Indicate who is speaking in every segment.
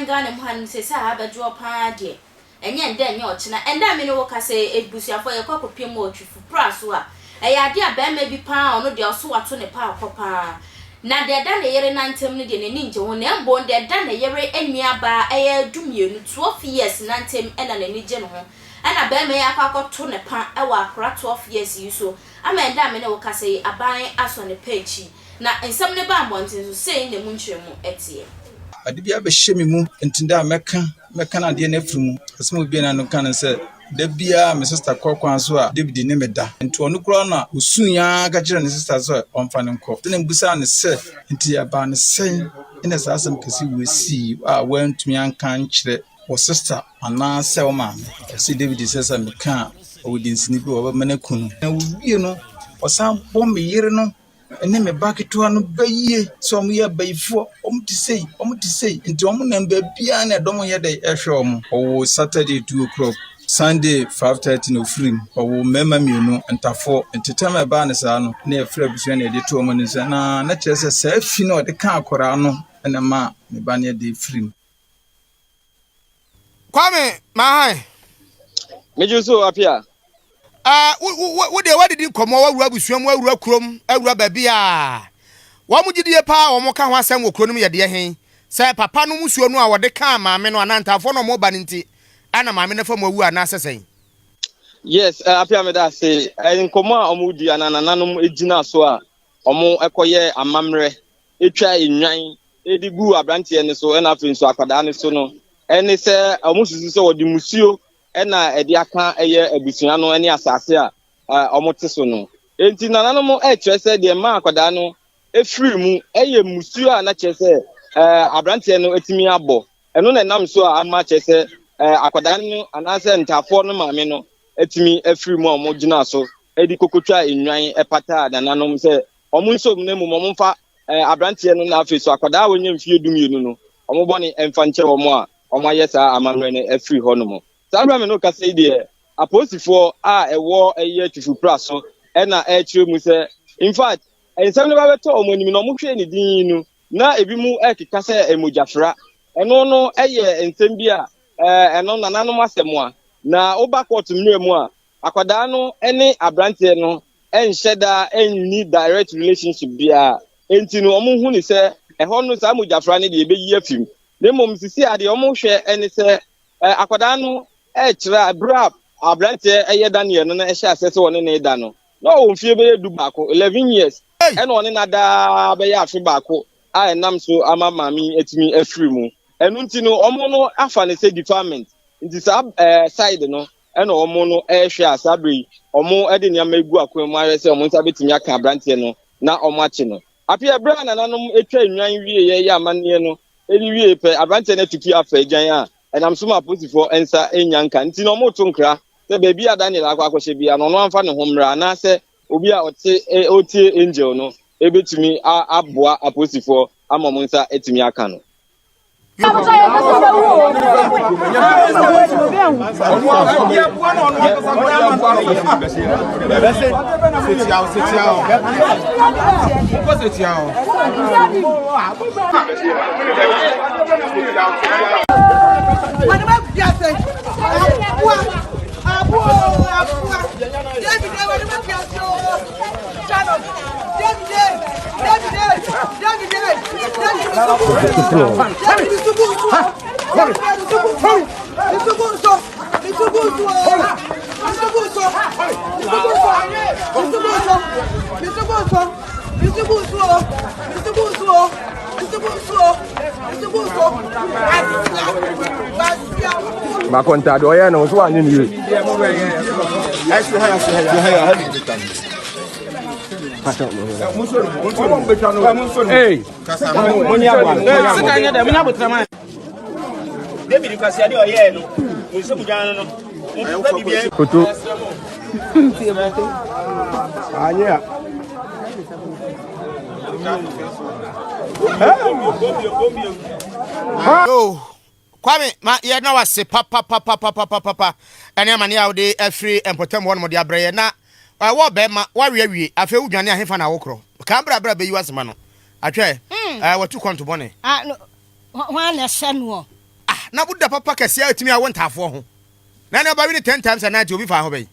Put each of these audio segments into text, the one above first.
Speaker 1: Ghana mu hanom seesei a abɛdwoɔ pa ara deɛ, ɛnyɛ ndɛ ɛnyɛ ɔkyena. Ɛndɛ a me ne wo kasa yi, abusuafoɔ yɛkɔ akɔpie mu wɔ Twifo Pra so a, ɛyɛ adeɛ a barima bi pa ara ɔno deɛ ɔso wato ne pa akɔ pa ara. Na deɛ ɛda ne yere nantam no deɛ n'ani ngye ho, na mbom deɛ ɛda ne yere nuabaa ɛyɛ dumienu, 12 years, nantam na n'ani gye ne ho. Ɛna barima yi akɔ akɔto ne pa wɔ akora 12 years yi so ama ɛndɛ a me ne wo kasa yi, aban asɔ ne pa akyi. Na nsɛm no baa mmɔnten so, sei na emu nkyerɛmu teɛ.
Speaker 2: Ade bi abɛhyɛ me mu, nti da a mɛka mɛka no adeɛ no afiri mu. Asɛm a obiara n'ano ka ne sɛ, da biara me sista kɔ kwan so a, David ne me da. Nti ɔno koraa na ɔsuiɛ ara ka kyerɛɛ ne sista sɛ ɔmfa no nkɔ. Ɛnna mebisaa no sɛ, nti ɛbaa no sɛn na saa asɛm kɛse wei sii a woantumi anka ankyerɛ wo sista anaasɛ wo maame? Ɔse David sɛ sɛ meka a, ɔwɔ dinsini bi wɔ hɔ, ɔbɛma no aku no. Na ɔwie no, ɔsan bɔ me yere no ne me ba ketewa no bayie sɛ wɔn yɛ abayifoɔ, wɔn te sei, wɔn te sei, nti wɔn nam baabiara na ɛdɔm yɛ dɛ ɛhwɛ wɔn. Ɔwoo Saturday 2 o'clock, Sunday 5:30 na ofiri mu. Ɔwoo mmarima mmienu, ntafoɔ. Nti tam a ɛbaa no saa no, na yɛfrɛ abusua na yɛde to wɔn anim sɛ na na kyerɛ sɛ saa fi no a ɔde kaa akwadaa no na ɛmaa me ba no yɛ dɛ firi mu.
Speaker 3: Kwame Mahan.
Speaker 4: Megye so Apia.
Speaker 3: Uh, wo wo wo deɛ wadidi nkɔmmɔ wawura abusua mu awura kurom awura baabi a wɔn gyidie paa wɔn ka ho asɛm wɔ kuro no mu yɛ deɛ he sɛ papa no musuo no a wɔde kaa maame no anaa ntaafoɔ no a wɔn ba no nti ɛna maame no fa mu awu anaasɛ sɛn.
Speaker 4: Yes, Apia meda ase. Nkɔmmɔ a wɔn di anaa nananom gyina so a wɔn kɔyɛ amammerɛ etwa nnwan de guu aberanteɛ no so ɛna afei nso akwadaa no so no ɛne sɛ wɔn susu sɛ wɔde musuo ɛna ɛde aka ɛyɛ abusua no ɛne asase a wɔn te so no. Enti nananom ɛkyerɛ sɛ deɛ mmaa akwadaa no efiri mu ɛyɛ musuo a na kyerɛ sɛ aberanteɛ no etumi abɔ ɛno na ɛnam so a ama kyerɛ sɛ akwadaa no anaasɛ ntaafoɔ no maame no etumi afiri mu a wɔn gyina so ɛde kokotwa nnwan ɛpata nananom sɛ wɔn nsom na mmom wɔn mfa aberanteɛ no na afei so akwadaa a wɔnyɛ mfie 12 no wɔn bɔne mfa nkyɛ wɔn a wɔn ayɛ saa amammerɛ no afiri hɔ nom. Saa abira mi no kasa yi deɛ, apolisifoɔ a ɛwɔ ɛyɛ Twifupra so ɛna ɛrekyerɛ mu sɛ in fact nsɛm no ba bɛtɔ wɔn anim na wɔn hwɛ ne din no na ebi mu ɛkeka sɛ mogyafra. Ɛno no ɛyɛ nsɛm bi a ɛno nananom asɛm a na woba kɔɔto mmerɛ mu a, akwadaa no ne aberanteɛ no ɛnhyɛ da ɛnni direct relationship biara, nti no wɔn hu ne sɛ ɛhɔ no saa mogyafra no deɛ ɛbɛyi afim. Na mmom sisi a deɛ wɔn hwɛ ɛne sɛ akwadaa no ɛkyerɛ a berɛ a aberanteɛ ɛyɛ Daniel no na ɛhyɛ aseɛ sɛ ɔne ne da no na ɔwɔ mfie bɛyɛ 11, 11 years, ɛna ɔne na daa bɛyɛ afe baako a ɛnam so ama maame atumi afiri mu. Ɛno nti no wɔn no afa ne sɛ defilement, nti saa side no ɛna wɔn no ɛrehwɛ a saa bere yi wɔn ɛde nneɛma egu akwan mu ahwɛ sɛ wɔn nsa bɛtumi aka aberanteɛ no na wɔn akye no. Afei ɛberɛ a nananom atwa nnwan wie yɛ amanneɛ no ɛde wie pɛ, aberanteɛ no atutu afa agyan a ɛnam so ma apolisifoɔ nsa nya nka, nti na wɔreto nkra sɛ baabi a Daniel akɔ akɔhyɛ bia no ɔno amfa ne ho mmra anaasɛ obi a ɔte ɔtie Angel no ebetumi aboa apolisifoɔ ama wɔn nsa atumi aka no.
Speaker 5: Baako ntaade ɔyɛ no nso wanyɛ ne yie. Hey,
Speaker 6: David kwasiade ɔyɛɛ no mo nsɛm gyan no no mo bibia.
Speaker 5: Koto. Anyɛ a.
Speaker 3: Yo, Kwame, ma yɛ na wase papapapapapapa ɛne amane a wode afiri mpɔtam hɔ nom de abrɛ yɛ. Na ɛwɔ bɛrima wawe awie, afei wodwane ahefa na wokorɔ kan bra bra bɛyi wasema no atwɛ watu kɔnto bɔne.
Speaker 7: Ah, no, hwan na ɛhyɛ noɔ?
Speaker 3: Ah, na woda papa kɛseɛ a ɛtumi awo ntaafoɔ ho. Na ɛne ɔba wi ne 10 times a night obi fa ho bɛyi.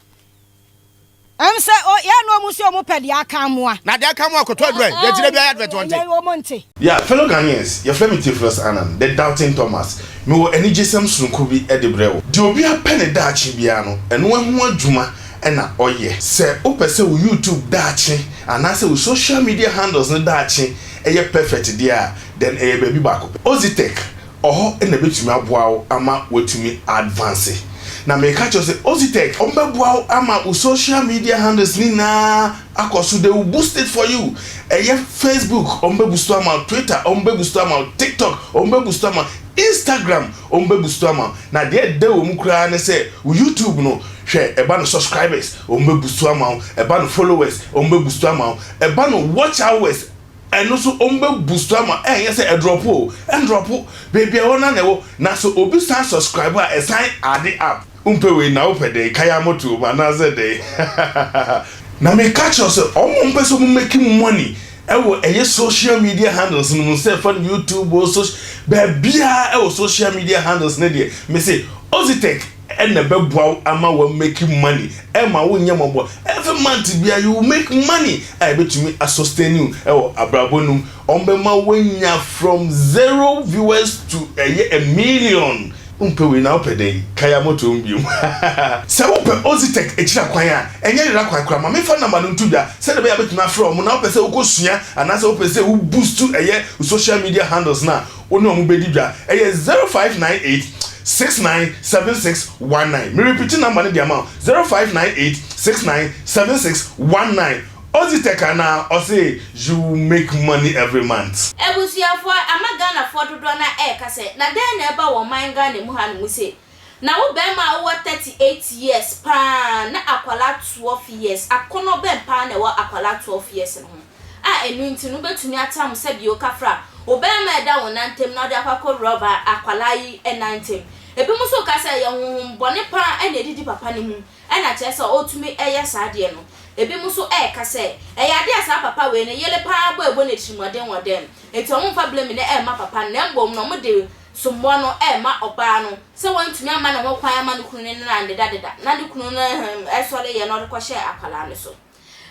Speaker 7: Ɛm sɛ o yɛ na ɔmo nso ɔmo pɛ deɛ aka amoa.
Speaker 3: Na deɛ aka amoa kɔtɔ aduro ɛ, deɛ kyerɛ biara advert wɔn te.
Speaker 7: Yɛ ɔmo nte.
Speaker 8: Yeah, fellow Ghanaians, yɛfrɛ me Theophilus Annan, the Doubting Thomas. Mewɔ anigyesɛm sononko bi de brɛ wo. Deɛ obiara pɛ ne daakye biara no, ɛno ho adwuma na ɔyɛ. Sɛ wopɛ sɛ wo YouTube daakye anaasɛ wo social media handles no daakye yɛ perfect deɛ a, then ɛyɛ baabi baako pɛ. Ozitech Ɔhɔ na ɛbɛtumi aboa wo ama woatumi advance. Na meka kyerɛ wo sɛ Ozitech, wɔbɛboa wo ama wo social media handles no nyinaa akɔ so, they will boost it for you. Ɛyɛ Facebook, wɔbɛboost ama wo, Twitter, wɔbɛboost ama wo, TikTok, wɔbɛboost ama wo, Instagram, wɔbɛboost ama wo. Na deɛ ɛdɛ wɔ mu koraa ne sɛ, wo YouTube no, hwɛ, ɛba no subscribers, wɔbɛboost ama wo, ɛba no followers, wɔbɛboost ama wo, ɛba no watch hours, Ɛno nso wɔn bɛ boost ama ɛnyɛ sɛ ɛdrɔpo o, ɛndrɔpo, baabi a ɛwɔ no ara na ɛwɔ, na sɛ obi san subscribe a ɛsan add up. Wompɛ wei na wopɛ dɛn? Kaya moto mu anaasɛ dɛn? Na meka kyerɛ wo sɛ wɔn a wɔpɛ sɛ wɔn make money ɛwɔ ɛyɛ social media handles no mu sɛ ɛfa no YouTube o, social baabiara ɛwɔ social media handles no deɛ mese Ozitech ɛna ɛbɛboa wo ama wa make money ɛma wo nyɛ mɔbɔ every month bia you will make money a ɛbɛtumi a sustain you ɛwɔ abrabɔ no mu wɔn bɛma wanya from zero viewers to ɛyɛ a million wompɛ wei na wopɛ dɛn kaya moto mu biom sɛ wopɛ Ozitech akyira kwan a ɛnyɛ yera kwan koraa ma memfa number no nto dwa sɛdeɛ ɛbɛyɛ a wobɛtumi afrɛ wɔn na wopɛ sɛ wokɔ sua anaasɛ wopɛ sɛ wo boost ɛyɛ social media handles no a Wo ne wɔn bɛdi dwa. Ɛyɛ 0598 69 76 19. Me repeat number no de ama wo, 0598 69 76 19. Ozitech anaa? Ɔse you will make money every month.
Speaker 1: Abusuafoɔ, ama Ghanafoɔ dodoɔ no ara ɛreka sɛ, na dɛn na ɛba wɔ ɔman Ghana mu ha nom sei? Na wo barima a wowɔ 38 years paa na akwadaa 12 years, akɔnnɔ bɛn paa na ɛwɔ akwadaa 12 years no ho? a ɛno nti no wobɛtumi atam sɛ bio kafra wo barima a ɛda wo nan ntam na wode akɔ akɔ rɔba akwadaa yi nan ntam. Ebinom nso ka sɛ ɛyɛ honhom bɔne pa ara na ɛdidi papa no mu na kyerɛ sɛ ɔtumi yɛ saa adeɛ no. Ebinom nso reka sɛ ɛyɛ adeɛ a saa papa wei ne yere pa ara bɔ ɛbɔ no atirimuɔden wɔ dɛm nti wɔmfa blame no mma papa no na mmom no wɔde sommoɔ no rema ɔbaa no sɛ wantumi amma ne ho kwan amma ne kunu ne no annedadeda na ne kunu no sɔreeɛ na ɔde kɔhyɛɛ akwadaa no so.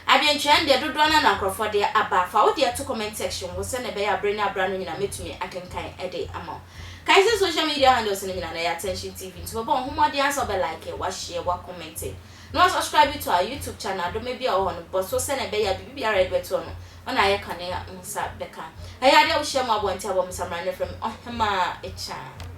Speaker 1: Adwenkyerɛ no deɛ dodoɔ no ara na nkorɔfoɔ de aba. Fa wo deɛ to comment section hɔ sɛdeɛ ɛbɛyɛ a berɛ ne aberɛ ano nyinaa mɛtumi akenkan de ama wo. Kae sɛ social media handles no nyinaa no ɛyɛ Attention TV nti bɛbɔ wo ho mmɔden ara sɛ wobɛ like, wa share, wa comment na wa subscribe to our YouTube channel. Adome bi a ɛwɔ hɔ no bɔ so sɛdeɛ ɛbɛyɛ a biribi biara a yɛde bɛto hɔ no wo na ayɛ kane a wo nsa bɛka. Ɛyɛ adeɛ a wohyia mu abɔnten a bɔ me samina no frɛ me Ɔhemaa Akyaa.